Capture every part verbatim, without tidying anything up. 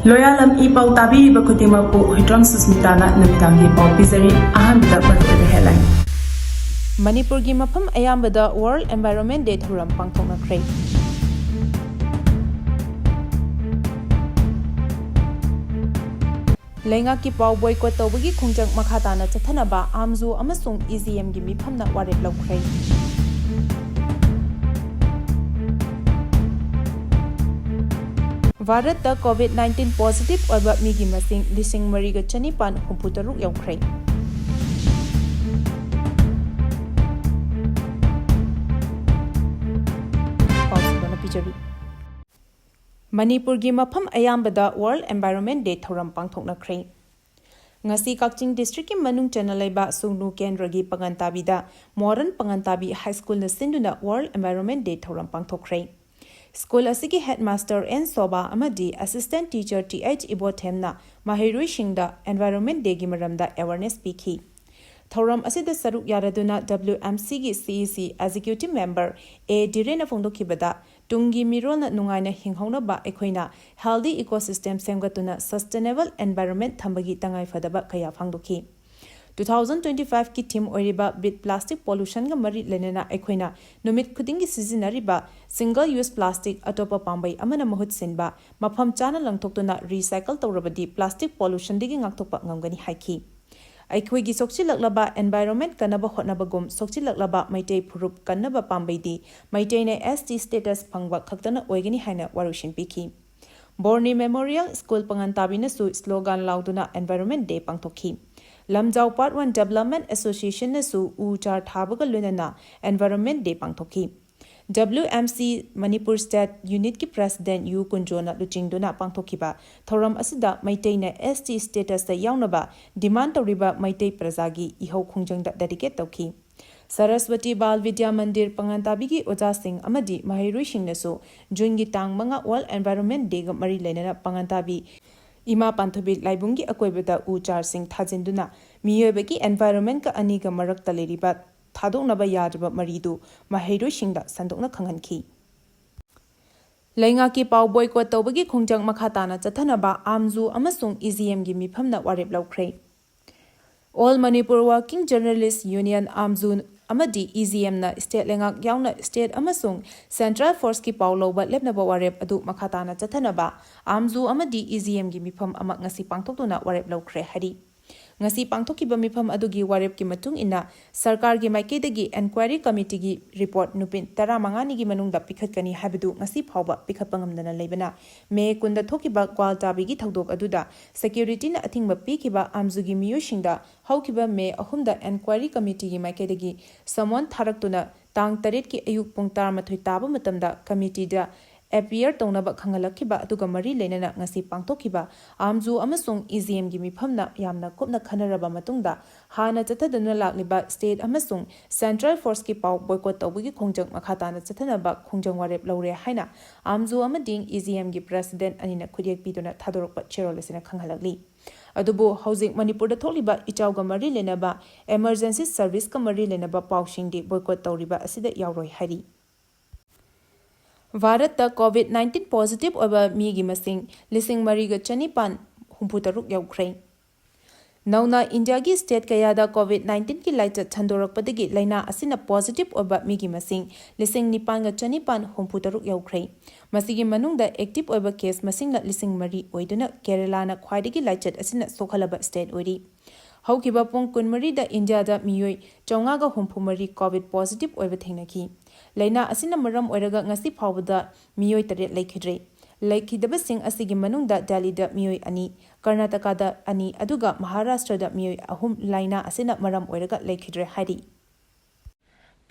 ꯂꯣꯌꯥꯂꯝ E ꯄꯥꯎ ꯇꯥꯕꯤꯔꯤꯕ ꯈꯨꯗꯤꯡꯃꯛꯄꯨ ꯍꯨꯏꯗ꯭ꯔꯣꯝ ꯁꯨꯁꯃꯤꯇꯥꯅ ꯅꯨꯃꯤꯗꯥꯡꯒꯤ ꯄꯥꯎ ꯄꯤꯖꯔꯤ꯫ ꯑꯍꯥꯟꯕꯗ ꯃꯔꯨꯑꯣꯏꯕ headline꯫ ꯃꯅꯤꯄꯨꯔꯒꯤ ꯃꯐꯝ ꯑꯌꯥꯝꯕꯗ World Environment Day ꯊꯧꯔꯝ ꯄꯥꯡꯊꯣꯛꯅꯈ꯭ꯔꯦ꯫ ꯂꯩꯉꯥꯛꯀꯤ ꯄꯥꯎ boycott ꯇꯧꯕꯒꯤ ꯈꯣꯡꯖꯪ ꯃꯈꯥ ꯇꯥꯅ ꯆꯠꯊꯅꯕ ꯑꯥꯝꯖꯨ ꯑꯃꯁꯨꯡ EGM ꯒꯤ ꯃꯤꯐꯝꯅ ꯋꯥꯔꯦꯞ ꯂꯧꯈ꯭ꯔꯦ꯫ ꯚꯥꯔꯠꯇ COVID nineteen positive ꯑꯣꯏꯕ ꯃꯤꯒꯤ ꯃꯁꯤꯡ ꯂꯤꯁꯤꯡ ꯃꯔꯤꯒ ꯆꯅꯤꯄꯥꯟ ꯍꯨꯝꯐꯨ ꯇꯔꯨꯛ ꯌꯧꯈ꯭ꯔꯦ꯫ ꯄꯥꯎ ꯁꯟꯗꯣꯛꯅ ꯄꯤꯖꯔꯤ꯫ ꯃꯅꯤꯄꯨꯔꯒꯤ ꯃꯐꯝ ꯑꯌꯥꯝꯕꯗ World Environment Day ꯊꯧꯔꯝ ꯄꯥꯡꯊꯣꯛꯅꯈ꯭ꯔꯦ꯫ ꯉꯁꯤ ꯀꯛꯆꯤꯡ district ꯀꯤ ꯃꯅꯨꯡ ꯆꯟꯅ ꯂꯩꯕ ꯁꯨꯡꯅꯨ ꯀꯦꯟꯗ꯭ꯔꯒꯤ ꯄꯥꯉꯟ ꯇꯥꯕꯤꯗ ꯃꯣꯗꯔꯟ ꯄꯥꯉꯟ ꯇꯥꯕꯤ ꯍꯥꯏ ꯁ꯭ꯀꯨꯜꯅ ꯁꯤꯟꯗꯨꯅ World Environment Day ꯊꯧꯔꯝ ꯄꯥꯡꯊꯣꯛꯈ꯭ꯔꯦ꯫ ꯁ꯭ꯀꯨꯜ ꯑꯁꯤꯒꯤ headmaster ꯑꯦꯟ ꯁꯣꯚꯥ ꯑꯃꯗꯤ assistant teacher ꯇꯤ ꯑꯩꯆ ꯏꯕꯣꯊꯦꯝꯅ ꯃꯍꯩꯔꯣꯏꯁꯤꯡꯗ Environment Day ꯒꯤ ꯃꯔꯝꯗ awareness ꯄꯤꯈꯤ꯫ ꯊꯧꯔꯝ ꯑꯁꯤꯗ ꯁꯔꯨꯛ ꯌꯥꯔꯗꯨꯅ WMC ꯒꯤ CEC executive member ꯑꯦ ꯙꯤꯔꯦꯟꯅ ꯐꯣꯡꯗꯣꯛꯈꯤꯕꯗ, ꯇꯨꯡꯒꯤ ꯃꯤꯔꯣꯜꯅ ꯅꯨꯡꯉꯥꯏꯅ ꯍꯤꯡꯍꯧꯅꯕ ꯑꯩꯈꯣꯏꯅ healthy ecosystem ꯁꯦꯝꯒꯠꯇꯨꯅ sustainable environment ꯊꯝꯕꯒꯤ ꯇꯉꯥꯏꯐꯗꯕ ꯀꯌꯥ ꯐꯣꯡꯗꯣꯛꯈꯤ꯫ Two thousand twenty five ꯀꯤ theme ꯑꯣꯏꯔꯤꯕ Beat Plastic Pollution ꯒ ꯃꯔꯤ ꯂꯩꯅꯅ ꯑꯩꯈꯣꯏꯅ ꯅꯨꯃꯤꯠ ꯈꯨꯗꯤꯡꯒꯤ ꯁꯤꯖꯤꯟꯅꯔꯤꯕ single use plastic ꯑꯇꯣꯞꯄ ꯄꯥꯝꯕꯩ ꯑꯃꯅ ꯃꯍꯨꯠ ꯁꯤꯟꯕ, ꯃꯐꯝ ꯆꯥꯅ ꯂꯪꯊꯣꯛꯇꯨꯅ recycle ꯇꯧꯔꯕꯗꯤ plastic pollution ꯗꯒꯤ ꯉꯥꯛꯊꯣꯛꯄ ꯉꯝꯒꯅꯤ ꯍꯥꯏꯈꯤ꯫ ꯑꯩꯈꯣꯏꯒꯤ ꯁꯣꯛꯆꯤꯜꯂꯛꯂꯕ environment ꯀꯟꯅꯕ ꯍꯣꯠꯅꯕꯒꯨꯝ ꯁꯣꯛꯆꯤꯜꯂꯛꯂꯕ ꯃꯩꯇꯩ ꯐꯨꯔꯨꯞ ꯀꯟꯅꯕ ꯄꯥꯝꯕꯩꯗꯤ ꯃꯩꯇꯩꯅ ST status ꯐꯪꯕ ꯈꯛꯇꯅ ꯑꯣꯏꯒꯅꯤ ꯍꯥꯏꯅ ꯋꯥꯔꯣꯏꯁꯤꯟ ꯄꯤꯈꯤ꯫ ꯕꯣꯔꯅꯤ Memorial School ꯄꯥꯉꯟ ꯇꯥꯕꯤꯅꯁꯨ slogan ꯂꯥꯎꯗꯨꯅ Environment Day ꯄꯥꯡꯊꯣꯛꯈꯤ꯫ ꯂꯝꯖꯥꯎ Part one Development Association ꯅꯁꯨ ꯎ ꯆꯥꯔ ꯊꯥꯕꯒ ꯂꯣꯏꯅꯅ Environment Day ꯄꯥꯡꯊꯣꯛꯈꯤ꯫ WMC Manipur State Unit ꯀꯤ President ꯌꯨ ꯀꯨꯟꯖꯣꯅ ꯂꯨꯆꯤꯡꯗꯨꯅ ꯄꯥꯡꯊꯣꯛꯈꯤꯕ ꯊꯧꯔꯝ ꯑꯁꯤꯗ ꯃꯩꯇꯩꯅ ST status ꯇ ꯌꯥꯎꯅꯕ demand ꯇꯧꯔꯤꯕ ꯃꯩꯇꯩ ꯄ꯭ꯔꯖꯥꯒꯤ ꯏꯍꯧ ꯈꯣꯡꯖꯪꯗ dedicate ꯇꯧꯈꯤ꯫ ꯁꯔꯁꯋꯇꯤ ꯕꯥꯜ ꯕꯤꯗ꯭ꯌꯥ ꯃꯟꯗꯤꯔ ꯄꯥꯉꯟ ꯇꯥꯕꯤꯒꯤ ꯑꯣꯖꯥꯁꯤꯡ ꯑꯃꯗꯤ ꯃꯍꯩꯔꯣꯏꯁꯤꯡꯅꯁꯨ ꯖꯨꯟꯒꯤ ꯇꯥꯡ ꯃꯉꯥ World Environment Day ꯒ ꯃꯔꯤ ꯂꯩꯅꯅ ꯄꯥꯉꯟ ꯇꯥꯕꯤ ꯏꯃꯥ ꯄꯥꯟꯊꯣꯏꯕꯤ ꯂꯥꯏꯕꯨꯡꯒꯤ ꯑꯀꯣꯏꯕꯗ ꯎ ꯆꯥꯔꯁꯤꯡ ꯊꯥꯖꯤꯟꯗꯨꯅ ꯃꯤꯑꯣꯏꯕꯒꯤ environment ꯀ ꯑꯅꯤꯒ ꯃꯔꯛꯇ ꯂꯩꯔꯤꯕ ꯊꯥꯗꯣꯛꯅꯕ ꯌꯥꯗ꯭ꯔꯕ ꯃꯔꯤꯗꯨ ꯃꯍꯩꯔꯣꯏꯁꯤꯡꯗ ꯁꯟꯗꯣꯛꯅ ꯈꯪꯍꯟꯈꯤ꯫ ꯂꯩꯉꯥꯛꯀꯤ ꯄꯥꯎ ꯕꯣꯏꯀꯣꯠ ꯇꯧꯕꯒꯤ ꯈꯣꯡꯖꯪ ꯃꯈꯥ ꯇꯥꯅ ꯆꯠꯊꯅꯕ ꯑꯥꯝꯖꯨ ꯑꯃꯁꯨꯡ ꯏ ꯖꯤ ꯑꯦꯝꯒꯤ ꯃꯤꯐꯝꯅ ꯋꯥꯔꯦꯞ ꯂꯧꯈ꯭ꯔꯦ꯫ All Manipur Working Journalist Union, ꯑꯥꯝꯖꯨ ꯑꯃꯗꯤ ꯏ ꯖꯤ ꯑꯦꯝꯅ ꯁ꯭ꯇꯦꯠ ꯂꯩꯉꯥꯛ ꯌꯥꯎꯅ ꯁ꯭ꯇꯦꯠ ꯑꯃꯁꯨꯡ ꯁꯦꯟꯇ꯭ꯔꯦꯜ ꯐꯣꯔꯁꯀꯤ ꯄꯥꯎ ꯂꯧꯕ ꯂꯦꯞꯅꯕ ꯋꯥꯔꯦꯞ ꯑꯗꯨ ꯃꯈꯥ ꯇꯥꯅ ꯆꯠꯊꯅꯕ ꯑꯥꯝꯖꯨ ꯑꯃꯗꯤ ꯏ ꯖꯤ ꯑꯦꯝꯒꯤ ꯃꯤꯐꯝ ꯑꯃ ꯉꯁꯤ ꯄꯥꯡꯊꯣꯛꯇꯨꯅ ꯋꯥꯔꯦꯞ ꯂꯧꯈ꯭ꯔꯦ ꯍꯥꯏꯔꯤ꯫ ꯉꯁꯤ ꯄꯥꯡꯊꯣꯛꯈꯤꯕ ꯃꯤꯐꯝ ꯑꯗꯨꯒꯤ ꯋꯥꯔꯦꯞꯀꯤ ꯃꯇꯨꯡ ꯏꯟꯅ ꯁꯔꯀꯥꯔꯒꯤ ꯃꯥꯏꯀꯩꯗꯒꯤ ꯏꯟꯀ꯭ꯋꯥꯏꯔꯤ ꯀꯃꯤꯇꯤꯒꯤ ꯔꯤꯄꯣꯔꯠ ꯅꯨꯃꯤꯠ ꯇꯔꯥꯃꯉꯥꯅꯤꯒꯤ ꯃꯅꯨꯡꯗ ꯄꯤꯈꯠꯀꯅꯤ ꯍꯥꯏꯕꯗꯨ ꯉꯁꯤ ꯐꯥꯎꯕ ꯄꯤꯈꯠꯄ ꯉꯝꯗꯅ ꯂꯩꯕꯅ ꯃꯦ ꯀꯨꯟꯗ ꯊꯣꯛꯈꯤꯕ ꯒ꯭ꯋꯥꯜꯇꯥꯕꯤꯒꯤ ꯊꯧꯗꯣꯛ ꯑꯗꯨꯗ ꯁꯦꯀ꯭ꯌꯨꯔꯤꯇꯤꯅ ꯑꯊꯤꯡꯕ ꯄꯤꯈꯤꯕ ꯑꯥꯝꯖꯨꯒꯤ ꯃꯤꯑꯣꯏꯁꯤꯡꯗ ꯍꯧꯈꯤꯕ ꯃꯦ ꯑꯍꯨꯝꯗ ꯏꯟꯀ꯭ꯋꯥꯏꯔꯤ ꯀꯃꯤꯇꯤꯒꯤ ꯃꯥꯏꯀꯩꯗꯒꯤ ꯁꯃꯣꯟ ꯊꯥꯔꯛꯇꯨꯅ ꯇꯥꯡ ꯇꯔꯦꯠꯀꯤ ꯑꯌꯨꯛ ꯄꯨꯡ ꯇꯔꯥꯃꯥꯊꯣꯏ ꯇꯥꯕ ꯃꯇꯝꯗ ꯀꯃꯤꯇꯤꯗ ꯑꯦꯄꯤꯌꯔ ꯇꯧꯅꯕ ꯈꯪꯍꯜꯂꯛꯈꯤꯕ ꯑꯗꯨꯒ ꯃꯔꯤ ꯂꯩꯅꯅ ꯉꯁꯤ ꯄꯥꯡꯊꯣꯛꯈꯤꯕ ꯑꯥꯝꯖꯨ ꯑꯃꯁꯨꯡ ꯏ ꯖꯤ ꯑꯦꯝꯒꯤ ꯃꯤꯐꯝꯅ ꯌꯥꯝꯅ ꯀꯨꯞꯅ ꯈꯟꯅꯔꯕ ꯃꯇꯨꯡꯗ ꯍꯥꯟꯅ ꯆꯠꯊꯗꯨꯅ ꯂꯥꯛꯂꯤꯕ ꯁ꯭ꯇꯦꯠ ꯑꯃꯁꯨꯡ ꯁꯦꯟꯇ꯭ꯔꯦꯜ ꯐꯣꯔꯁꯀꯤ ꯄꯥꯎ ꯕꯣꯏꯀꯣꯠ ꯇꯧꯕꯒꯤ ꯈꯣꯡꯖꯪ ꯃꯈꯥ ꯇꯥꯅ ꯆꯠꯊꯅꯕ ꯈꯣꯡꯖꯪ ꯋꯥꯔꯦꯞ ꯂꯧꯔꯦ ꯍꯥꯏꯅ ꯑꯥꯝꯖꯨ ꯑꯃꯗꯤ ꯏ ꯖꯤ ꯑꯦꯝꯒꯤ ꯄ꯭ꯔꯦꯁꯤꯗꯦꯟꯠ ꯑꯅꯤꯅ ꯈꯨꯠꯌꯦꯛ ꯄꯤꯗꯨꯅ ꯊꯥꯗꯣꯔꯛꯄ ꯆꯦꯔꯣꯜ ꯑꯁꯤꯅ ꯈꯪꯍꯜꯂꯛꯂꯤ꯫ ꯑꯗꯨꯕꯨ ꯍꯧꯖꯤꯛ ꯃꯅꯤꯄꯨꯔꯗ ꯊꯣꯛꯂꯤꯕ ꯏꯆꯥꯎꯒ ꯃꯔꯤ ꯂꯩꯅꯕ ꯏꯃꯔꯖꯦꯟꯁꯤ ꯁꯔꯚꯤꯁꯀ ꯃꯔꯤ ꯂꯩꯅꯕ ꯄꯥꯎꯁꯤꯡꯗꯤ ꯕꯣꯏꯀꯣꯠ ꯇꯧꯔꯤꯕ ꯑꯁꯤꯗ ꯌꯥꯎꯔꯣꯏ ꯍꯥꯏꯔꯤ꯫ ꯚꯥꯔꯠꯇ ꯀꯣꯚꯤꯗ ꯅꯥꯏꯟꯇꯤꯟ ꯄꯣꯖꯤꯇꯤꯚ ꯑꯣꯏꯕ ꯃꯤꯒꯤ ꯃꯁꯤꯡ ꯂꯤꯁꯤꯡ ꯃꯔꯤꯒ ꯆꯅꯤꯄꯥꯟ ꯍꯨꯝꯐꯨ ꯇꯔꯨꯛ ꯌꯧꯈ꯭ꯔꯦ꯫ ꯅꯧꯅ ꯏꯟꯗꯤꯌꯥꯒꯤ ꯁ꯭ꯇꯦꯠ ꯀꯌꯥꯗ ꯀꯣꯚꯤꯗ ꯅꯥꯏꯟꯇꯤꯟꯒꯤ ꯂꯥꯏꯆꯠ ꯁꯟꯗꯣꯔꯛꯄꯗꯒꯤ ꯂꯥꯏꯅꯥ ꯑꯁꯤꯅ ꯄꯣꯖꯤꯇꯤꯚ ꯑꯣꯏꯕ ꯃꯤꯒꯤ ꯃꯁꯤꯡ ꯂꯤꯁꯤꯡ ꯅꯤꯄꯥꯟꯒ ꯆꯅꯤꯄꯥꯟ ꯍꯨꯝꯐꯨ ꯇꯔꯨꯛ ꯌꯧꯈ꯭ꯔꯦ꯫ ꯃꯁꯤꯒꯤ ꯃꯅꯨꯡꯗ ꯑꯦꯛꯇꯤꯚ ꯑꯣꯏꯕ ꯀꯦꯁ ꯃꯁꯤꯡꯅ ꯂꯤꯁꯤꯡ ꯃꯔꯤ ꯑꯣꯏꯗꯨꯅ ꯀꯦꯔꯂꯥꯅ ꯈ꯭ꯋꯥꯏꯗꯒꯤ ꯂꯥꯏꯆꯠ ꯑꯁꯤꯅ ꯁꯣꯛꯍꯜꯂꯕ ꯁ꯭ꯇꯦꯠ ꯑꯣꯏꯔꯤ꯫ ꯍꯧꯈꯤꯕ ꯄꯨꯡ ꯀꯨꯟꯃꯔꯤꯗ ꯏꯟꯗꯤꯌꯥꯗ ꯃꯤꯑꯣꯏ ꯆꯥꯝꯃꯉꯥꯒ ꯍꯨꯝꯐꯨ ꯃꯔꯤ ꯀꯣꯚꯤꯗ ꯄꯣꯖꯤꯇꯤꯚ ꯑꯣꯏꯕ ꯊꯦꯡꯅꯈꯤ꯫ ꯂꯥꯏꯅꯥ ꯑꯁꯤꯅ ꯃꯔꯝ ꯑꯣꯏꯔꯒ ꯉꯁꯤ ꯐꯥꯎꯕꯗ ꯃꯤꯑꯣꯏ ꯇꯔꯦꯠ ꯂꯩꯈꯤꯗ꯭ꯔꯦ꯫ ꯂꯩꯈꯤꯗꯕꯁꯤꯡ ꯑꯁꯤꯒꯤ ꯃꯅꯨꯡꯗ ꯗꯦꯜꯂꯤꯗ ꯃꯤꯑꯣꯏ ꯑꯅꯤ, ꯀꯔꯅꯥꯇꯀꯥꯗ ꯑꯅꯤ, ꯑꯗꯨꯒ ꯃꯍꯥꯔꯥꯁꯇ꯭ꯔꯗ ꯃꯤꯑꯣꯏ ꯑꯍꯨꯝ ꯂꯥꯏꯅꯥ ꯑꯁꯤꯅ ꯃꯔꯝ ꯑꯣꯏꯔꯒ ꯂꯩꯈꯤꯗ꯭ꯔꯦ ꯍꯥꯏꯔꯤ꯫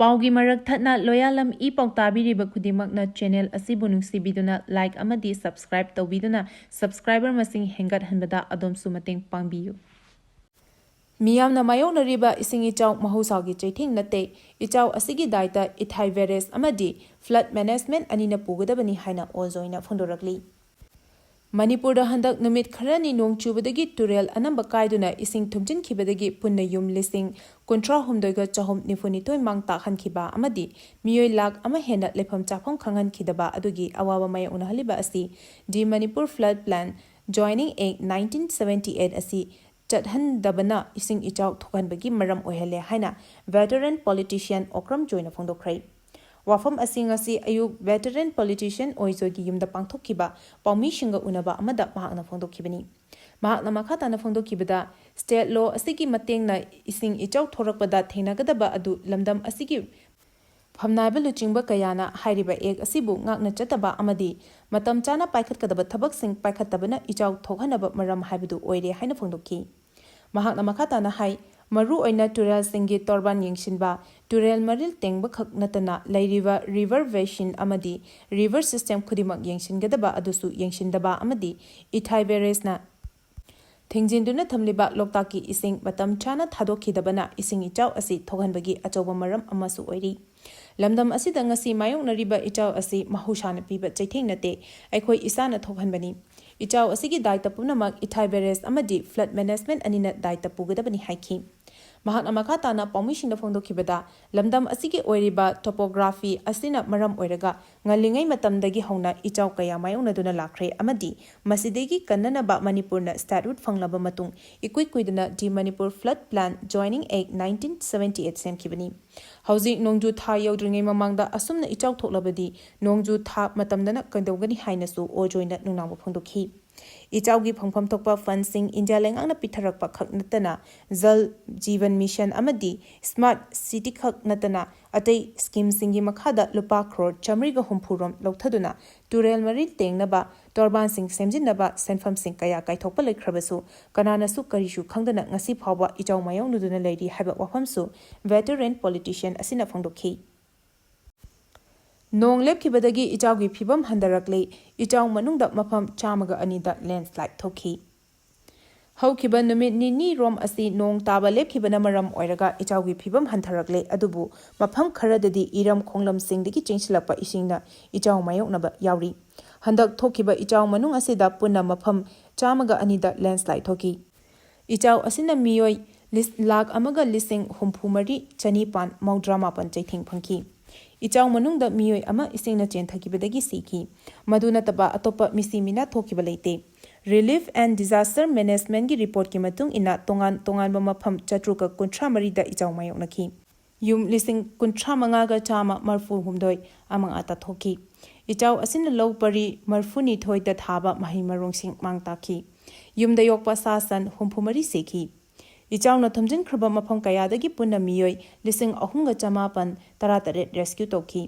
ꯄꯥꯎꯒꯤ ꯃꯔꯛ ꯊꯠꯅ ꯂꯣꯌꯥꯂꯝ ꯏ ꯄꯥꯎ ꯇꯥꯕꯤꯔꯤꯕ ꯈꯨꯗꯤꯡꯃꯛꯅ ꯆꯦꯅꯦꯜ ꯑꯁꯤꯕꯨ ꯅꯨꯡꯁꯤꯕꯤꯗꯨꯅ ꯂꯥꯏꯛ ꯑꯃꯗꯤ ꯁꯕꯁꯀ꯭ꯔꯥꯏꯕ ꯇꯧꯕꯤꯗꯨꯅ ꯁꯕꯁꯀ꯭ꯔꯥꯏꯕꯔ ꯃꯁꯤꯡ ꯍꯦꯟꯒꯠꯍꯟꯕꯗ ꯑꯗꯣꯝꯁꯨ ꯃꯇꯦꯡ ꯄꯥꯡꯕꯤꯌꯨ꯫ ꯃꯤꯌꯥꯝꯅ ꯃꯥꯌꯣꯛꯅꯔꯤꯕ ꯏꯁꯤꯡ ꯏꯆꯥꯎ ꯃꯍꯧꯁꯥꯒꯤ ꯆꯩꯊꯦꯡ ꯅꯠꯇꯦ꯫ ꯏꯆꯥꯎ ꯑꯁꯤꯒꯤ ꯗꯥꯏꯇ ꯏꯊꯥꯏ ꯚꯦꯔꯦꯁ ꯑꯃꯗꯤ ꯐ꯭ꯂꯗ ꯃꯦꯅꯦꯖꯃꯦꯟꯠ ꯑꯅꯤꯅ ꯄꯨꯒꯗꯕꯅꯤ ꯍꯥꯏꯅ ꯑꯣꯜꯖꯣꯏꯅ ꯐꯣꯡꯗꯣꯔꯛꯂꯤ꯫ ꯃꯅꯤꯄꯨꯔꯗ ꯍꯟꯗꯛ ꯅꯨꯃꯤꯠ ꯈꯔꯅꯤ ꯅꯣꯡ ꯆꯨꯕꯗꯒꯤ ꯇꯨꯔꯦꯜ ꯑꯅꯝꯕ ꯀꯥꯏꯗꯨꯅ ꯏꯁꯤꯡ ꯊꯨꯝꯖꯤꯟꯈꯤꯕꯗꯒꯤ ꯄꯨꯟꯅ ꯌꯨꯝ ꯂꯤꯁꯤꯡ ꯀꯨꯟꯊ꯭ꯔꯥ ꯍꯨꯝꯗꯣꯏꯒ ꯆꯍꯨꯝ ꯅꯤꯐꯨ ꯅꯤꯊꯣꯏ ꯃꯥꯡ ꯇꯥꯛꯍꯟꯈꯤꯕ ꯑꯃꯗꯤ ꯃꯤꯑꯣꯏ ꯂꯥꯈ ꯑꯃ ꯍꯦꯟꯅ ꯂꯩꯐꯝ ꯆꯥꯐꯝ ꯈꯪꯍꯟꯈꯤꯗꯕ ꯑꯗꯨꯒꯤ ꯑꯋꯥꯕ ꯃꯥꯌꯣꯛꯅꯍꯜꯂꯤꯕ ꯑꯁꯤ The Manipur Flood Plan Joining Act nineteen seventy eight ꯑꯁꯤ ꯆꯠꯍꯟꯗꯕꯅ ꯏꯁꯤꯡ ꯏꯆꯥꯎ ꯊꯣꯛꯍꯟꯕꯒꯤ ꯃꯔꯝ ꯑꯣꯏꯍꯜꯂꯦ ꯍꯥꯏꯅ veteran politician ꯑꯣꯀ꯭ꯔꯝ ꯖꯣꯏꯅ ꯐꯣꯡꯗꯣꯛꯈ꯭ꯔꯦ꯫ ꯋꯥꯐꯝ ꯑꯁꯤ ꯉꯁꯤ ꯑꯌꯨꯛ veteran politician ꯑꯣꯏꯖꯣꯏꯒꯤ ꯌꯨꯝꯗ ꯄꯥꯡꯊꯣꯛꯈꯤꯕ ꯄꯥꯎꯃꯤꯁꯤꯡꯒ ꯎꯅꯕ ꯑꯃꯗ ꯃꯍꯥꯛꯅ ꯐꯣꯡꯗꯣꯛꯈꯤꯕꯅꯤ꯫ ꯃꯍꯥꯛꯅ ꯃꯈꯥ ꯇꯥꯅ ꯐꯣꯡꯗꯣꯛꯈꯤꯕꯗ, state law ꯑꯁꯤꯒꯤ ꯃꯇꯦꯡꯅ ꯏꯁꯤꯡ ꯏꯆꯥꯎ ꯊꯣꯔꯛꯄꯗ ꯊꯦꯡꯅꯒꯗꯕ ꯑꯗꯨ ꯂꯝꯗꯝ ꯑꯁꯤꯒꯤ ꯐꯝꯅꯥꯏꯕ ꯂꯨꯆꯤꯡꯕ ꯀꯌꯥꯅ ꯍꯥꯏꯔꯤꯕ act ꯑꯁꯤꯕꯨ ꯉꯥꯛꯅ ꯆꯠꯇꯕ ꯑꯃꯗꯤ ꯃꯇꯝ ꯆꯥꯅ ꯄꯥꯏꯈꯠꯀꯗꯕ ꯊꯕꯛꯁꯤꯡ ꯄꯥꯏꯈꯠꯇꯕꯅ ꯏꯆꯥꯎ ꯊꯣꯛꯍꯟꯅꯕ ꯃꯔꯝ ꯍꯥꯏꯕꯗꯨ ꯑꯣꯏꯔꯦ ꯍꯥꯏꯅ ꯐꯣꯡꯗꯣꯛꯈꯤ꯫ ꯃꯍꯥꯛꯅ ꯃꯈꯥ ꯇꯥꯅ ꯍꯥꯏ, ꯃꯔꯨꯑꯣꯏꯅ ꯇꯨꯔꯦꯜꯁꯤꯡꯒꯤ ꯇꯣꯔꯕꯥꯟ ꯌꯦꯡꯁꯤꯟꯕ, ꯇꯨꯔꯦꯜ ꯃꯔꯤꯜ ꯇꯦꯡꯕ ꯈꯛ ꯅꯠꯇꯅ ꯂꯩꯔꯤꯕ river basin ꯑꯃꯗꯤ river system ꯈꯨꯗꯤꯡꯃꯛ ꯌꯦꯡꯁꯤꯟꯒꯗꯕ ꯑꯗꯨꯁꯨ ꯌꯦꯡꯁꯤꯟꯗꯕ ꯑꯃꯗꯤ ꯏꯊꯥꯏ barrageꯅ ꯊꯤꯡꯖꯤꯟꯗꯨꯅ ꯊꯝꯂꯤꯕ ꯂꯣꯛꯇꯥꯛꯀꯤ ꯏꯁꯤꯡ ꯃꯇꯝ ꯆꯥꯅ ꯊꯥꯗꯣꯛꯈꯤꯗꯕꯅ ꯏꯁꯤꯡ ꯏꯆꯥꯎ ꯑꯁꯤ ꯊꯣꯛꯍꯟꯕꯒꯤ ꯑꯆꯧꯕ ꯃꯔꯝ ꯑꯃꯁꯨ ꯑꯣꯏꯔꯤ꯫ ꯂꯝꯗꯝ ꯑꯁꯤꯗ ꯉꯁꯤ ꯃꯥꯌꯣꯛꯅꯔꯤꯕ ꯏꯆꯥꯎ ꯑꯁꯤ ꯃꯍꯧꯁꯥꯅ ꯄꯤꯕ ꯆꯩꯊꯦꯡ ꯅꯠꯇꯦ, ꯑꯩꯈꯣꯏ ꯏꯁꯥꯅ ꯊꯣꯛꯍꯟꯕꯅꯤ꯫ ꯏꯆꯥꯎ ꯑꯁꯤꯒꯤ ꯗꯥꯏꯇ ꯄꯨꯝꯅꯃꯛ ꯏꯊꯥꯏ barrage ꯑꯃꯗꯤ flood management ꯑꯅꯤꯅ ꯗꯥꯏꯇ ꯄꯨꯒꯗꯕꯅꯤ ꯍꯥꯏꯈꯤ꯫ ꯃꯍꯥꯛꯅ ꯃꯈꯥ ꯇꯥꯅ ꯄꯥꯎꯃꯤꯁꯤꯡꯗ ꯐꯣꯡꯗꯣꯛꯈꯤꯕꯗ, ꯂꯝꯗꯝ ꯑꯁꯤꯒꯤ ꯑꯣꯏꯔꯤꯕ topography ꯑꯁꯤꯅ ꯃꯔꯝ ꯑꯣꯏꯔꯒ ꯉꯜꯂꯤꯉꯩ ꯃꯇꯝꯗꯒꯤ ꯍꯧꯅ ꯏꯆꯥꯎ ꯀꯌꯥ ꯃꯥꯌꯣꯛꯅꯗꯨꯅ ꯂꯥꯛꯈ꯭ꯔꯦ ꯑꯃꯗꯤ ꯃꯁꯤꯗꯒꯤ ꯀꯟꯅꯅꯕ ꯃꯅꯤꯄꯨꯔꯅ statehood ꯐꯪꯂꯕ ꯃꯇꯨꯡ ꯏꯀꯨꯏ ꯀꯨꯏꯗꯅ The Manipur Flood Plan Joining Act nineteen seventy eight ꯁꯦꯝꯈꯤꯕꯅꯤ꯫ ꯍꯧꯖꯤꯛ ꯅꯣꯡꯖꯨ ꯊꯥ ꯌꯧꯗ꯭ꯔꯤꯉꯩ ꯃꯃꯥꯡꯗ ꯑꯁꯨꯝꯅ ꯏꯆꯥꯎ ꯊꯣꯛꯂꯕꯗꯤ ꯅꯣꯡꯖꯨ ꯊꯥ ꯃꯇꯝꯗꯅ ꯀꯩꯗꯧꯒꯅꯤ ꯍꯥꯏꯅꯁꯨ ꯑꯣ ꯖꯣꯏꯅ ꯅꯨꯡꯅꯥꯡꯕ ꯐꯣꯡꯗꯣꯛꯈꯤ꯫ ꯏꯆꯥꯎꯒꯤ ꯐꯪꯐꯝ ꯊꯣꯛꯄ fundꯁꯤꯡ ꯏꯟꯗꯤꯌꯥ ꯂꯩꯉꯥꯛꯅ ꯄꯤꯊꯔꯛꯄ ꯈꯛ ꯅꯠꯇꯅ Jal Jeevan Mission ꯑꯃꯗꯤ Smart City ꯈꯛ ꯅꯠꯇꯅ ꯑꯇꯩ schemeꯁꯤꯡꯒꯤ ꯃꯈꯥꯗ ꯂꯨꯄꯥ ꯀ꯭ꯔꯣꯔ ꯆꯥꯃꯔꯤꯒ ꯍꯨꯝꯐꯨ ꯔꯣꯝ ꯂꯧꯊꯗꯨꯅ ꯇꯨꯔꯦꯜ ꯃꯔꯤꯜ ꯇꯦꯡꯅꯕ, ꯇꯣꯔꯕꯥꯟꯁꯤꯡ ꯁꯦꯝꯖꯤꯟꯅꯕ ꯁꯦꯟꯐꯝꯁꯤꯡ ꯀꯌꯥ ꯀꯥꯏꯊꯣꯛꯄ ꯂꯩꯈ꯭ꯔꯕꯁꯨ ꯀꯅꯥꯅꯁꯨ ꯀꯔꯤꯁꯨ ꯈꯪꯗꯅ ꯉꯁꯤ ꯐꯥꯎꯕ ꯏꯆꯥꯎ ꯃꯥꯌꯣꯛꯅꯗꯨꯅ ꯂꯩꯔꯤ ꯍꯥꯏꯕ ꯋꯥꯐꯝꯁꯨ veteran politician ꯑꯁꯤꯅ ꯐꯣꯡꯗꯣꯛꯈꯤ꯫ ꯅꯣꯡ ꯂꯦꯞꯈꯤꯕꯗꯒꯤ ꯏꯆꯥꯎꯒꯤ ꯐꯤꯕꯝ ꯍꯟꯊꯔꯛꯂꯦ꯫ ꯏꯆꯥꯎ ꯃꯅꯨꯡꯗ ꯃꯐꯝ ꯆꯥꯝꯃꯒ ꯑꯅꯤꯗ landslide ꯊꯣꯛꯈꯤ꯫ ꯍꯧꯈꯤꯕ ꯅꯨꯃꯤꯠ ꯅꯤꯅꯤ ꯔꯣꯝ ꯑꯁꯤ ꯅꯣꯡ ꯇꯥꯕ ꯂꯦꯞꯈꯤꯕꯅ ꯃꯔꯝ ꯑꯣꯏꯔꯒ ꯏꯆꯥꯎꯒꯤ ꯐꯤꯕꯝ ꯍꯟꯊꯔꯛꯂꯦ, ꯑꯗꯨꯕꯨ ꯃꯐꯝ ꯈꯔꯗꯗꯤ ꯏꯔꯝ ꯈꯣꯡꯂꯝꯁꯤꯡꯗꯒꯤ ꯆꯦꯟꯁꯤꯜꯂꯛꯄ ꯏꯁꯤꯡꯅ ꯏꯆꯥꯎ ꯃꯥꯌꯣꯛꯅꯕ ꯌꯥꯎꯔꯤ꯫ ꯍꯟꯗꯛ ꯊꯣꯛꯈꯤꯕ ꯏꯆꯥꯎ ꯃꯅꯨꯡ ꯑꯁꯤꯗ ꯄꯨꯟꯅ ꯃꯐꯝ ꯆꯥꯝꯃꯒ ꯑꯅꯤꯗ ꯂꯦꯟꯁꯂꯥꯏꯠ ꯊꯣꯛꯈꯤ꯫ ꯏꯆꯥꯎ ꯑꯁꯤꯅ ꯃꯤꯑꯣꯏ ꯂꯤꯁ-, ꯂꯥꯈ ꯑꯃꯒ ꯂꯤꯁꯤꯡ ꯍꯨꯝꯐꯨ ꯃꯔꯤ ꯆꯅꯤꯄꯥꯟ ꯃꯧꯗ꯭ꯔꯥ ꯃꯥꯄꯟ ꯆꯩꯊꯦꯡ ꯐꯪꯈꯤ꯫ ꯏꯆꯥꯎ ꯃꯅꯨꯡꯗ ꯃꯤꯑꯣꯏ ꯑꯃ ꯏꯁꯤꯡꯅ ꯆꯦꯟꯊꯈꯤꯕꯗꯒꯤ ꯁꯤꯈꯤ꯫ ꯃꯗꯨ ꯅꯠꯇꯕ ꯑꯇꯣꯞꯄ ꯃꯤꯁꯤ ꯃꯤꯅꯥ ꯊꯣꯛꯈꯤꯕ ꯂꯩꯇꯦ꯫ Relief and Disaster Managementꯀꯤ ꯔꯤꯄꯣꯔꯠꯀꯤ ꯃꯇꯨꯡ ꯏꯟꯅ, ꯇꯣꯉꯥꯟ ꯇꯣꯉꯥꯟꯕ ꯃꯐꯝ ꯆꯥꯇ꯭ꯔꯨꯛꯀ ꯀꯨꯟꯊ꯭ꯔꯥ ꯃꯔꯤꯗ ꯏꯆꯥꯎ ꯃꯥꯌꯣꯛꯅꯈꯤ꯫ ꯌꯨꯝ ꯂꯤꯁꯤꯡ ꯀꯨꯟꯊ꯭ꯔꯥ ꯃꯉꯥꯒ ꯆꯥꯝꯃ ꯃꯔꯤꯐꯨ ꯍꯨꯝꯗꯣꯏ ꯑꯃꯥꯡ ꯑꯇꯥ ꯊꯣꯛꯈꯤ꯫ ꯏꯆꯥꯎ ꯑꯁꯤꯅ ꯂꯧ ꯄꯔꯤ ꯃꯔꯤꯐꯨꯅꯤꯊꯣꯏꯗ ꯊꯥꯕ ꯃꯍꯩ ꯃꯔꯣꯡꯁꯤꯡ ꯃꯥꯡ ꯇꯥꯛꯈꯤ꯫ ꯌꯨꯝꯗ ꯌꯣꯛꯄ ꯁꯥ ꯁꯟ ꯍꯨꯝꯐꯨ ꯃꯔꯤ ꯁꯤꯈꯤ꯫ ꯏꯆꯥꯎꯅ ꯊꯨꯝꯖꯤꯟꯈ꯭ꯔꯕ ꯃꯐꯝ ꯀꯌꯥꯗꯒꯤ ꯄꯨꯟꯅ ꯃꯤꯑꯣꯏ ꯂꯤꯁꯤꯡ ꯑꯍꯨꯝꯒ ꯆꯃꯥꯄꯟ ꯇꯔꯥꯇꯔꯦꯠ ꯔꯦꯁꯀ꯭ꯌꯨ ꯇꯧꯈꯤ꯫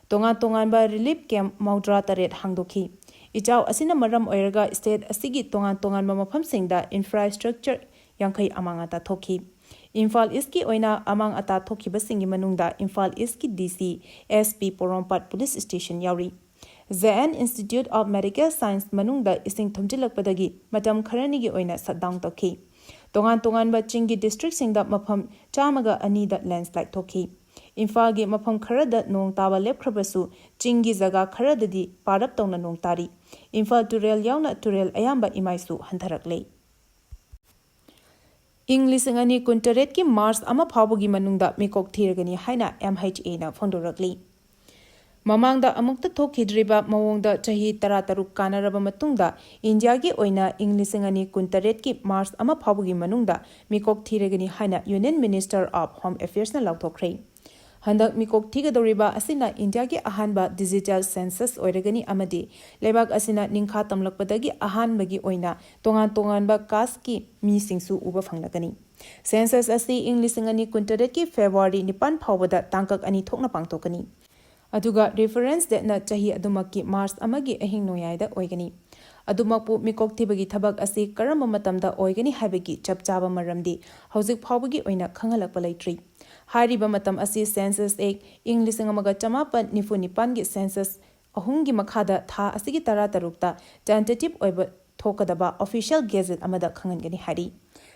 ꯇꯣꯉꯥꯟ ꯇꯣꯉꯥꯟꯕ ꯔꯤꯂꯤꯐ ꯀꯦꯝꯞ ꯃꯧꯗ꯭ꯔꯥ ꯇꯔꯦꯠ ꯍꯥꯡꯗꯣꯛꯈꯤ꯫ ꯏꯆꯥꯎ ꯑꯁꯤꯅ ꯃꯔꯝ ꯑꯣꯏꯔꯒ ꯁ꯭ꯇꯦꯠ ꯑꯁꯤꯒꯤ ꯇꯣꯉꯥꯟ ꯇꯣꯉꯥꯟꯕ ꯃꯐꯝꯁꯤꯡꯗ ꯏꯟꯐ꯭ꯔꯥꯁ꯭ꯇ꯭ꯔꯛꯆꯔ ꯌꯥꯡꯈꯩ ꯑꯃꯥꯡ ꯑꯇꯥ ꯊꯣꯛꯈꯤ꯫ ꯏꯝꯐꯥꯜ ꯏꯁꯀꯤ ꯑꯣꯏꯅ ꯑꯃꯥꯡ ꯑꯇꯥ ꯊꯣꯛꯈꯤꯕꯁꯤꯡꯒꯤ ꯃꯅꯨꯡꯗ ꯏꯝꯐꯥꯜ ꯏꯁꯀꯤ ꯗꯤ ꯁꯤ, ꯑꯦꯁ ꯄꯤ ꯄꯣꯔꯣꯝꯄꯥꯠ ꯄꯨꯂꯤꯁ ꯁ꯭ꯇꯦꯁꯟ ꯌꯥꯎꯔꯤ꯫ J and Institute of Medical Science ꯃꯅꯨꯡꯗ ꯏꯁꯤꯡ ꯊꯨꯝꯖꯤꯜꯂꯛꯄꯗꯒꯤ ꯃꯇꯝ ꯈꯔꯅꯤꯒꯤ ꯑꯣꯏꯅ ꯁꯠꯗꯥꯎꯟ ꯇꯧꯈꯤ꯫ ꯇꯣꯉꯥꯟ ꯇꯣꯉꯥꯟꯕ ꯆꯤꯡꯒꯤ ꯗꯤꯁꯇ꯭ꯔꯤꯛꯁꯤꯡꯗ ꯃꯐꯝ ꯆꯥꯝꯃꯒ ꯑꯅꯤꯗ ꯂꯦꯟꯁꯂꯥꯏꯠ ꯊꯣꯛꯈꯤ꯫ ꯏꯝꯐꯥꯜꯒꯤ ꯃꯐꯝ ꯈꯔꯗ ꯅꯣꯡ ꯇꯥꯕ ꯂꯦꯞꯈ꯭ꯔꯕꯁꯨ, ꯆꯤꯡꯒꯤ ꯖꯒꯥ ꯈꯔꯗꯗꯤ ꯄꯥꯔꯞ ꯇꯧꯅ ꯅꯣꯡ ꯇꯥꯔꯤ꯫ ꯏꯝꯐꯥꯜ ꯇꯨꯔꯦꯜ ꯌꯥꯎꯅ ꯇꯨꯔꯦꯜ ꯑꯌꯥꯝꯕ ꯏꯃꯥꯏꯁꯨ ꯍꯟꯊꯔꯛꯂꯦ꯫ ꯏꯪ ꯂꯤꯁꯤꯡ ꯑꯅꯤ ꯀꯨꯟꯇꯔꯦꯠꯀꯤ ꯃꯥꯔꯆ ꯑꯃ ꯐꯥꯎꯕꯒꯤ ꯃꯅꯨꯡꯗ ꯃꯤꯀꯣꯛ ꯊꯤꯔꯒꯅꯤ ꯍꯥꯏꯅ ꯑꯦꯝ ꯑꯩꯆ ꯑꯦꯅ ꯐꯣꯡꯗꯣꯔꯛꯂꯤ꯫ ꯃꯃꯥꯡꯗ ꯑꯃꯨꯛꯇ ꯊꯣꯛꯈꯤꯗ꯭ꯔꯤꯕ ꯃꯑꯣꯡꯗ ꯆꯍꯤ ꯇꯔꯥꯇꯔꯨꯛ ꯀꯥꯟꯅꯔꯕ ꯃꯇꯨꯡꯗ ꯏꯟꯗꯤꯌꯥꯒꯤ ꯑꯣꯏꯅ ꯏꯪ ꯂꯤꯁꯤꯡ ꯑꯅꯤ ꯀꯨꯟꯇꯔꯦꯠꯀꯤ ꯃꯥꯔꯆ ꯑꯃ ꯐꯥꯎꯕꯒꯤ ꯃꯅꯨꯡꯗ ꯃꯤꯀꯣꯛ ꯊꯤꯔꯒꯅꯤ ꯍꯥꯏꯅ Union Minister of Home Affairsꯅ ꯂꯥꯎꯊꯣꯛꯈ꯭ꯔꯦ꯫ ꯍꯟꯗꯛ ꯃꯤꯀꯣꯛ ꯊꯤꯒꯗꯧꯔꯤꯕ ꯑꯁꯤꯅ ꯏꯟꯗꯤꯌꯥꯒꯤ ꯑꯍꯥꯟꯕ ꯗꯤꯖꯤꯇꯦꯜ ꯁꯦꯟꯁꯁ ꯑꯣꯏꯔꯒꯅꯤ ꯑꯃꯗꯤ ꯂꯩꯕꯥꯛ ꯑꯁꯤꯅ ꯅꯤꯡꯈꯥ ꯇꯝꯂꯛꯄꯗꯒꯤ ꯑꯍꯥꯟꯕꯒꯤ ꯑꯣꯏꯅ ꯇꯣꯉꯥꯟ ꯇꯣꯉꯥꯟꯕ ꯀꯥꯁꯀꯤ ꯃꯤꯁꯤꯡꯁꯨ ꯎꯕ ꯐꯪꯂꯒꯅꯤ꯫ ꯁꯦꯟꯁꯁ ꯑꯁꯤ ꯏꯪ ꯂꯤꯁꯤꯡ ꯑꯅꯤ ꯀꯨꯟꯇꯔꯦꯠꯀꯤ ꯐꯦꯕ꯭ꯔꯨꯋꯥꯔꯤ ꯅꯤꯄꯥꯟ ꯐꯥꯎꯕꯗ ꯇꯥꯡꯀꯛ ꯑꯅꯤ ꯊꯣꯛꯅ ꯄꯥꯡꯊꯣꯛꯀꯅꯤ꯫ ꯑꯗꯨꯒ ꯔꯤꯐꯔꯦꯟꯁ ꯗꯦꯠꯅ ꯆꯍꯤ ꯑꯗꯨꯃꯛꯀꯤ ꯃꯥꯔꯆ ꯑꯃꯒꯤ ꯑꯍꯤꯡ ꯅꯣꯡꯌꯥꯏꯗ ꯑꯣꯏꯒꯅꯤ꯫ ꯑꯗꯨꯃꯛꯄꯨ ꯃꯤꯀꯣꯛ ꯊꯤꯕꯒꯤ ꯊꯕꯛ ꯑꯁꯤ ꯀꯔꯝꯕ ꯃꯇꯝꯗ ꯑꯣꯏꯒꯅꯤ ꯍꯥꯏꯕꯒꯤ ꯆꯞ ꯆꯥꯕ ꯃꯔꯝꯗꯤ ꯍꯧꯖꯤꯛ ꯐꯥꯎꯕꯒꯤ ꯑꯣꯏꯅ ꯈꯪꯍꯜꯂꯛꯄ ꯂꯩꯇ꯭ꯔꯤ꯫ ꯍꯥꯏꯔꯤꯕ ꯃꯇꯝ ꯑꯁꯤ ꯁꯦꯟꯁꯁ ꯑꯦꯛ ꯏꯪ ꯂꯤꯁꯤꯡ ꯑꯃꯒ ꯆꯃꯥꯄꯟ ꯅꯤꯐꯨ ꯅꯤꯄꯥꯟꯒꯤ ꯁꯦꯟꯁꯁ ꯑꯍꯨꯝꯒꯤ ꯃꯈꯥꯗ ꯊꯥ ꯑꯁꯤꯒꯤ ꯇꯔꯥꯇꯔꯨꯛꯇ ꯇꯦꯟꯇꯦꯇꯤꯚ ꯑꯣꯏꯕ ꯊꯣꯛꯀꯗꯕ ꯑꯣꯐꯤꯁꯤꯌꯦꯜ ꯒꯦꯖꯦꯠ ꯑꯃꯗ ꯈꯪꯍꯟꯒꯅꯤ ꯍꯥꯏꯔꯤ꯫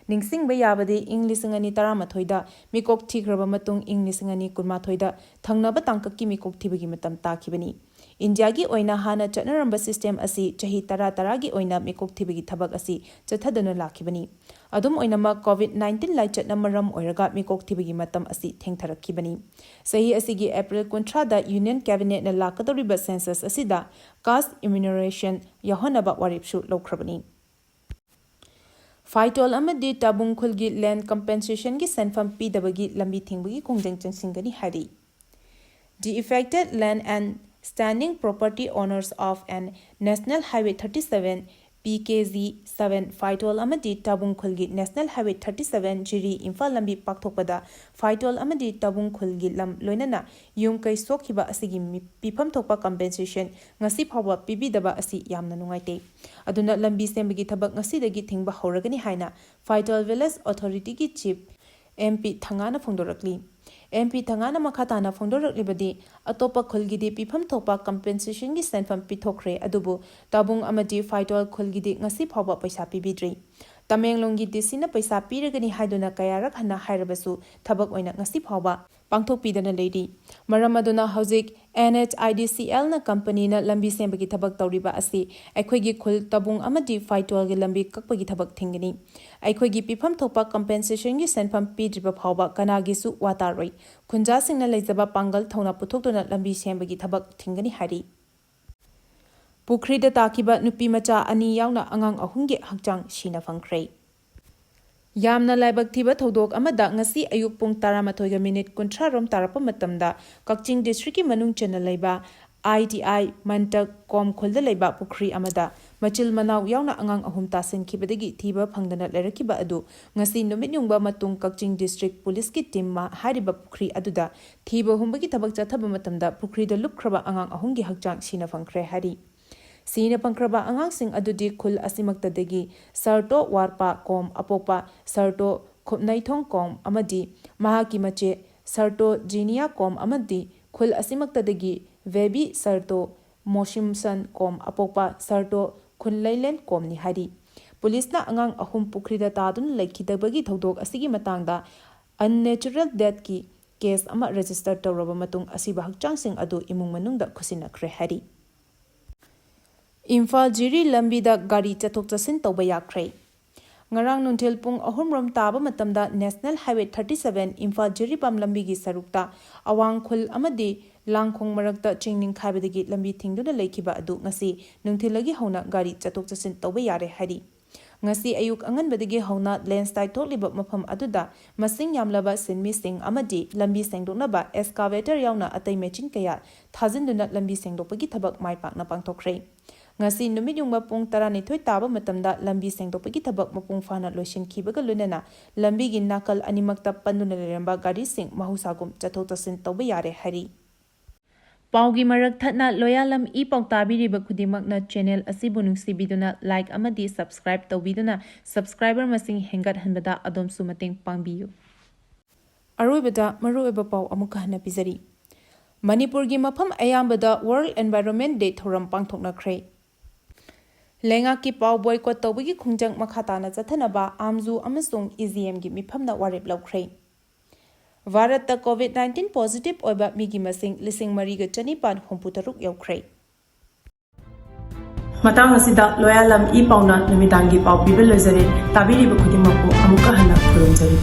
ꯅꯤꯡꯁꯤꯡꯕ ꯌꯥꯕꯗꯤ, ꯏꯪ ꯂꯤꯁꯤꯡ ꯑꯅꯤ ꯇꯔꯥꯃꯥꯊꯣꯏꯗ ꯃꯤꯀꯣꯛ ꯊꯤꯈ꯭ꯔꯕ ꯃꯇꯨꯡ ꯏꯪ ꯂꯤꯁꯤꯡ ꯑꯅꯤ ꯀꯨꯟꯃꯥꯊꯣꯏꯗ ꯊꯪꯅꯕ ꯇꯥꯡꯀꯛꯀꯤ ꯃꯤꯀꯣꯛ ꯊꯤꯕꯒꯤ ꯃꯇꯝ ꯇꯥꯈꯤꯕꯅꯤ꯫ ꯏꯟꯗꯤꯌꯥꯒꯤ ꯑꯣꯏꯅ ꯍꯥꯟꯅ ꯆꯠꯅꯔꯝꯕ system ꯑꯁꯤ ꯆꯍꯤ ꯇꯔꯥ ꯇꯔꯥꯒꯤ ꯑꯣꯏꯅ ꯃꯤꯀꯣꯛ ꯊꯤꯕꯒꯤ ꯊꯕꯛ ꯑꯁꯤ ꯆꯠꯊꯗꯨꯅ ꯂꯥꯛꯈꯤꯕꯅꯤ꯫ ꯑꯗꯨꯝ ꯑꯣꯏꯅꯃꯛ, COVID nineteen ꯂꯥꯏꯆꯠꯅ ꯃꯔꯝ ꯑꯣꯏꯔꯒ ꯃꯤꯀꯣꯛ ꯊꯤꯕꯒꯤ ꯃꯇꯝ ꯑꯁꯤ ꯊꯦꯡꯊꯔꯛꯈꯤꯕꯅꯤ꯫ ꯆꯍꯤ ꯑꯁꯤꯒꯤ April ꯀꯨꯟꯊ꯭ꯔꯥꯗ Union Cabinetꯅ ꯂꯥꯛꯀꯗꯧꯔꯤꯕ census ꯑꯁꯤꯗ caste enumeration ꯌꯥꯎꯍꯟꯅꯕ ꯋꯥꯔꯦꯞꯁꯨ ꯂꯧꯈ꯭ꯔꯕꯅꯤ꯫ ꯐꯥꯏꯇꯣꯜ ꯑꯃꯗꯤ ꯇꯥꯕꯨꯡ ꯈꯨꯜꯒꯤ land compensationꯒꯤ ꯁꯦꯟꯐꯝ ꯄꯤꯗꯕꯒꯤ ꯂꯝꯕꯤ ꯊꯤꯡꯕꯒꯤ ꯈꯣꯡꯖꯪ ꯆꯪꯁꯤꯟꯒꯅꯤ ꯍꯥꯏꯔꯤ꯫ The affected land and standing property owners of an National Highway thirty seven, P K Z seven ꯐꯥꯏꯇꯣꯜ ꯑꯃꯗꯤ ꯇꯥꯕꯨꯡ ꯈꯨꯜꯒꯤ National Highway thirty seven ꯖꯤꯔꯤ ꯏꯝꯐꯥꯜ ꯂꯝꯕꯤ ꯄꯥꯛꯊꯣꯛꯄꯗ ꯐꯥꯏꯇꯣꯜ ꯑꯃꯗꯤ ꯇꯥꯕꯨꯡ ꯈꯨꯜꯒꯤ ꯂꯝ ꯂꯣꯏꯅꯅ ꯌꯨꯝ ꯀꯩ ꯁꯣꯛꯈꯤꯕ ꯑꯁꯤꯒꯤ ꯃꯤ-, ꯄꯤꯐꯝ ꯊꯣꯛꯄ compensation ꯉꯁꯤ ꯐꯥꯎꯕ ꯄꯤꯕꯤꯗꯕ ꯑꯁꯤ ꯌꯥꯝꯅ ꯅꯨꯡꯉꯥꯏꯇꯦ꯫ ꯑꯗꯨꯅ ꯂꯝꯕꯤ ꯁꯦꯝꯕꯒꯤ ꯊꯕꯛ ꯉꯁꯤꯗꯒꯤ ꯊꯤꯡꯕ ꯍꯧꯔꯒꯅꯤ ꯍꯥꯏꯅ ꯐꯥꯏꯇꯣꯜ Village Authorityꯒꯤ Chief M P ꯊꯉꯥꯅ ꯐꯣꯡꯗꯣꯔꯛꯂꯤ꯫ M P ꯊꯉꯥꯅ ꯃꯈꯥ ꯇꯥꯅ ꯐꯣꯡꯗꯣꯔꯛꯂꯤꯕꯗꯤ, ꯑꯇꯣꯞꯄ ꯈꯨꯜꯒꯤꯗꯤ ꯄꯤꯐꯝ ꯊꯣꯛꯄ compensationꯒꯤ ꯁꯦꯟꯐꯝ ꯄꯤꯊꯣꯛꯈ꯭ꯔꯦ, ꯑꯗꯨꯕꯨ ꯇꯥꯕꯨꯡ ꯑꯃꯗꯤ ꯐꯥꯏꯇꯣꯜ ꯈꯨꯜꯒꯤꯗꯤ ꯉꯁꯤ ꯐꯥꯎꯕ ꯄꯩꯁꯥ ꯄꯤꯕꯤꯗ꯭ꯔꯤ꯫ ꯇꯃꯦꯡꯂꯣꯡꯒꯤ D Cꯅ ꯄꯩꯁꯥ ꯄꯤꯔꯒꯅꯤ ꯍꯥꯏꯗꯨꯅ ꯀꯌꯥꯔꯛ ꯍꯟꯅ ꯍꯥꯏꯔꯕꯁꯨ ꯊꯕꯛ ꯑꯣꯏꯅ ꯉꯁꯤ ꯐꯥꯎꯕ ꯄꯥꯡꯊꯣꯛꯄꯤꯗꯅ ꯂꯩꯔꯤ꯫ ꯃꯔꯝ ꯑꯗꯨꯅ ꯍꯧꯖꯤꯛ N H I D C Lꯅ companyꯅ ꯂꯝꯕꯤ ꯁꯦꯝꯕꯒꯤ ꯊꯕꯛ ꯇꯧꯔꯤꯕ ꯑꯁꯤ ꯑꯩꯈꯣꯏꯒꯤ ꯈꯨꯜ ꯇꯥꯕꯨꯡ ꯑꯃꯗꯤ ꯐꯥꯏꯇꯣꯜꯒꯤ ꯂꯝꯕꯤ ꯀꯛꯄꯒꯤ ꯊꯕꯛ ꯊꯤꯡꯒꯅꯤ꯫ ꯑꯩꯈꯣꯏꯒꯤ ꯄꯤꯐꯝ ꯊꯣꯛꯄ compensationꯒꯤ ꯁꯦꯟꯐꯝ ꯄꯤꯗ꯭ꯔꯤꯕ ꯐꯥꯎꯕ ꯀꯅꯥꯒꯤꯁꯨ ꯋꯥ ꯇꯥꯔꯣꯏ꯫ ꯈꯨꯟꯖꯥꯁꯤꯡꯅ ꯂꯩꯖꯕ ꯄꯥꯡꯒꯜ ꯊꯧꯅꯥ ꯄꯨꯊꯣꯛꯇꯨꯅ ꯂꯝꯕꯤ ꯁꯦꯝꯕꯒꯤ ꯊꯕꯛ ꯊꯤꯡꯒꯅꯤ ꯍꯥꯏꯔꯤ꯫ ꯄꯨꯈ꯭ꯔꯤꯗ ꯇꯥꯈꯤꯕ ꯅꯨꯄꯤ ꯃꯆꯥ ꯑꯅꯤ ꯌꯥꯎꯅ ꯑꯉꯥꯡ ꯑꯍꯨꯝꯒꯤ ꯍꯛꯆꯥꯡ ꯁꯤꯅ ꯐꯪꯈ꯭ꯔꯦ꯫ ꯌꯥꯝꯅ ꯂꯥꯏꯕꯛ ꯊꯤꯕ ꯊꯧꯗꯣꯛ ꯑꯃꯗ ꯉꯁꯤ ꯑꯌꯨꯛ ꯄꯨꯡ ꯇꯔꯥꯃꯥꯊꯣꯏꯒ ꯃꯤꯅꯤꯠ ꯀꯨꯟꯊ꯭ꯔꯥ ꯔꯣꯝ ꯇꯥꯔꯛꯄ ꯃꯇꯝꯗ ꯀꯛꯆꯤꯡ districtꯀꯤ ꯃꯅꯨꯡ ꯆꯟꯅ ꯂꯩꯕ I T I ꯃꯟꯇꯛ ꯀꯣꯝ ꯈꯨꯜꯗ ꯂꯩꯕ ꯄꯨꯈ꯭ꯔꯤ ꯑꯃꯗ ꯃꯆꯤꯜ ꯃꯅꯥꯎ ꯌꯥꯎꯅ ꯑꯉꯥꯡ ꯑꯍꯨꯝ ꯇꯥꯁꯤꯟꯈꯤꯕꯗꯒꯤ ꯊꯤꯕ ꯐꯪꯗꯅ ꯂꯩꯔꯛꯈꯤꯕ ꯑꯗꯨ ꯉꯁꯤ ꯅꯨꯃꯤꯠ ꯌꯨꯡꯕ ꯃꯇꯨꯡ ꯀꯛꯆꯤꯡ district policeꯀꯤ teamꯅ ꯍꯥꯏꯔꯤꯕ ꯄꯨꯈ꯭ꯔꯤ ꯑꯗꯨꯗ ꯊꯤꯕ ꯍꯨꯝꯕꯒꯤ ꯊꯕꯛ ꯆꯠꯊꯕ ꯃꯇꯝꯗ ꯄꯨꯈ꯭ꯔꯤꯗ ꯂꯨꯞꯈ꯭ꯔꯕ ꯑꯉꯥꯡ ꯑꯍꯨꯝꯒꯤ ꯍꯛꯆꯥꯡ ꯁꯤꯅ ꯐꯪꯈ꯭ꯔꯦ ꯍꯥꯏꯔꯤ꯫ ꯁꯤꯅ ꯐꯪꯈ꯭ꯔꯕ ꯑꯉꯥꯡꯁꯤꯡ ꯑꯗꯨꯗꯤ ꯈꯨꯜ ꯑꯁꯤꯃꯛꯇꯗꯒꯤ ꯁꯔꯇꯣ ꯋꯥꯔꯄꯥ ꯀꯣꯝ ꯑꯄꯣꯛꯄ ꯁꯔꯇꯣ ꯈꯨꯞꯅꯩꯊꯣꯡ ꯀꯣꯝ ꯑꯃꯗꯤ ꯃꯍꯥꯛꯀꯤ ꯃꯆꯦ ꯁꯔꯇꯣ ꯖꯤꯅꯤꯌꯥ ꯀꯣꯝ ꯑꯃꯗꯤ ꯈꯨꯜ ꯑꯁꯤꯃꯛꯇꯗꯒꯤ ꯕꯦꯕꯤ ꯁꯔꯇꯣ ꯃꯣꯁꯤꯝꯁꯟ ꯀꯣꯝ ꯑꯄꯣꯛꯄ ꯁꯔꯇꯣ ꯈꯨꯟꯂꯩꯂꯦꯟ ꯀꯣꯝꯅꯤ ꯍꯥꯏꯔꯤ꯫ ꯄꯨꯂꯤꯁꯅ ꯑꯉꯥꯡ ꯑꯍꯨꯝ ꯄꯨꯈ꯭ꯔꯤꯗ ꯇꯥꯗꯨꯅ ꯂꯩꯈꯤꯗꯕꯒꯤ ꯊꯧꯗꯣꯛ ꯑꯁꯤꯒꯤ ꯃꯇꯥꯡꯗ unnatural deathꯀꯤ ꯀꯦꯁ ꯑꯃ ꯔꯦꯖꯤꯁꯇꯔ ꯇꯧꯔꯕ ꯃꯇꯨꯡ ꯑꯁꯤꯕ ꯍꯛꯆꯥꯡꯁꯤꯡ ꯑꯗꯨ ꯏꯃꯨꯡ ꯃꯅꯨꯡꯗ ꯈꯨꯠꯁꯤꯟꯅꯈ꯭ꯔꯦ ꯍꯥꯏꯔꯤ꯫ ꯏꯝꯐꯥꯜ ꯖꯤꯔꯤ ꯂꯝꯕꯤꯗ ꯒꯥꯔꯤ ꯆꯠꯊꯣꯛ ꯆꯠꯁꯤꯟ ꯇꯧꯕ ꯌꯥꯈ꯭ꯔꯦ꯫ ꯉꯔꯥꯡ ꯅꯨꯡꯊꯤꯜ ꯄꯨꯡ ꯑꯍꯨꯝ ꯔꯣꯝ ꯇꯥꯕ ꯃꯇꯝꯗ National Highway thirty seven Imphal Jiribam ꯂꯝꯕꯤꯒꯤ ꯁꯔꯨꯛꯇ ꯑꯋꯥꯡ ꯈꯨꯜ ꯑꯃꯗꯤ ꯂꯥꯡꯈꯣꯡ ꯃꯔꯛꯇ ꯆꯤꯡ ꯅꯤꯡꯈꯥꯏꯕꯗꯒꯤ ꯂꯝꯕꯤ ꯊꯤꯡꯗꯨꯅ ꯂꯩꯈꯤꯕ ꯑꯗꯨ ꯉꯁꯤ ꯅꯨꯡꯊꯤꯜꯗꯒꯤ ꯍꯧꯅ ꯒꯥꯔꯤ ꯆꯠꯊꯣꯛ ꯆꯠꯁꯤꯟ ꯇꯧꯕ ꯌꯥꯔꯦ ꯍꯥꯏꯔꯤ꯫ ꯉꯁꯤ ꯑꯌꯨꯛ ꯑꯉꯟꯕꯗꯒꯤ ꯍꯧꯅ ꯂꯦꯟꯁꯂꯥꯏꯗ ꯊꯣꯛꯂꯤꯕ ꯃꯐꯝ ꯑꯗꯨꯗ ꯃꯁꯤꯡ ꯌꯥꯝꯂꯕ ꯁꯤꯟꯃꯤꯁꯤꯡ ꯑꯃꯗꯤ ꯂꯝꯕꯤ ꯁꯦꯡꯗꯣꯛꯅꯕ ꯑꯦꯛꯁꯀꯥꯚꯦꯇꯔ ꯌꯥꯎꯅ ꯑꯇꯩ ꯃꯦꯆꯤꯟ ꯀꯌꯥ ꯊꯥꯖꯤꯟꯗꯨꯅ ꯂꯝꯕꯤ ꯁꯦꯡꯗꯣꯛꯄꯒꯤ ꯊꯕꯛ ꯃꯥꯏ ꯄꯥꯛꯅ ꯄꯥꯡꯊꯣꯛꯈ꯭ꯔꯦ꯫ ꯉꯁꯤ ꯅꯨꯃꯤꯠ ꯌꯨꯡꯕ ꯄꯨꯡ ꯇꯔꯥꯅꯤꯊꯣꯏ ꯇꯥꯕ ꯃꯇꯝꯗ ꯂꯝꯕꯤ ꯁꯦꯡꯗꯣꯛꯄꯒꯤ ꯊꯕꯛ ꯃꯄꯨꯡ ꯐꯥꯅ ꯂꯣꯏꯁꯤꯟꯈꯤꯕꯒ ꯂꯣꯏꯅꯅ ꯂꯝꯕꯤꯒꯤ ꯅꯥꯀꯜ ꯑꯅꯤꯃꯛꯇ ꯄꯟꯗꯨꯅ ꯂꯩꯔꯝꯕ ꯒꯥꯔꯤꯁꯤꯡ ꯃꯍꯧꯁꯥꯒꯨꯝ ꯆꯠꯊꯣꯛ ꯆꯠꯁꯤꯟ ꯇꯧꯕ ꯌꯥꯔꯦ ꯍꯥꯏꯔꯤ꯫ ꯄꯥꯎꯒꯤ ꯃꯔꯛ ꯊꯠꯅ ꯂꯣꯌꯥꯂꯝ ꯏ ꯄꯥꯎ ꯇꯥꯕꯤꯔꯤꯕ ꯈꯨꯗꯤꯡꯃꯛꯅ ꯆꯦꯅꯦꯜ ꯑꯁꯤꯕꯨ ꯅꯨꯡꯁꯤꯕꯤꯗꯨꯅ ꯂꯥꯏꯛ ꯑꯃꯗꯤ ꯁꯕꯁꯀ꯭ꯔꯥꯏꯕ ꯇꯧꯕꯤꯗꯨꯅ ꯁꯕꯁꯀ꯭ꯔꯥꯏꯕꯔ ꯃꯁꯤꯡ ꯍꯦꯟꯒꯠꯍꯟꯕꯗ ꯑꯗꯣꯝꯁꯨ ꯃꯇꯦꯡ ꯄꯥꯡꯕꯤꯌꯨ꯫ ꯑꯔꯣꯏꯕꯗ ꯃꯔꯨꯑꯣꯏꯕ ꯄꯥꯎ ꯑꯃꯨꯛꯀ ꯍꯟꯅ ꯄꯤꯖꯔꯤ꯫ ꯃꯅꯤꯄꯨꯔꯒꯤ ꯃꯐꯝ ꯑꯌꯥꯝꯕꯗ World Environment Day ꯊꯧꯔꯝ ꯄꯥꯡꯊꯣꯛꯅꯈ꯭ꯔꯦ꯫ ꯂꯩꯉꯥꯛꯀꯤ ꯄꯥꯎ ꯕꯣꯏꯀꯣꯠ ꯇꯧꯕꯒꯤ ꯈꯣꯡꯖꯪ ꯃꯈꯥ ꯇꯥꯅ ꯆꯠꯊꯅꯕ ꯑꯥꯝꯖꯨ ꯑꯃꯁꯨꯡ ꯏ ꯖꯤ ꯑꯦꯝꯒꯤ ꯃꯤꯐꯝꯅ ꯋꯥꯔꯦꯞ ꯂꯧꯈ꯭ꯔꯦ꯫ ꯚꯥꯔꯠꯇ ꯀꯣꯚꯤꯗ ꯅꯥꯏꯟꯇꯤꯟ ꯄꯣꯖꯤꯇꯤꯚ ꯑꯣꯏꯕ ꯃꯤꯒꯤ ꯃꯁꯤꯡ ꯂꯤꯁꯤꯡ ꯃꯔꯤꯒ ꯆꯅꯤꯄꯥꯟ ꯍꯨꯝꯐꯨ ꯇꯔꯨꯛ ꯌꯧꯈ꯭ꯔꯦ꯫ ꯃꯇꯥꯡ ꯑꯁꯤꯗ ꯂꯣꯌꯥꯂꯝ ꯏ ꯄꯥꯎꯅ ꯅꯨꯃꯤꯗꯥꯡꯒꯤ ꯄꯥꯎ ꯄꯤꯕ ꯂꯣꯏꯖꯔꯦ꯫ ꯇꯥꯕꯤꯔꯤꯕ ꯈꯨꯗꯤꯡꯃꯛꯄꯨ ꯑꯃꯨꯛꯀ ꯍꯟꯅ ꯈꯨꯔꯨꯝꯖꯔꯤ꯫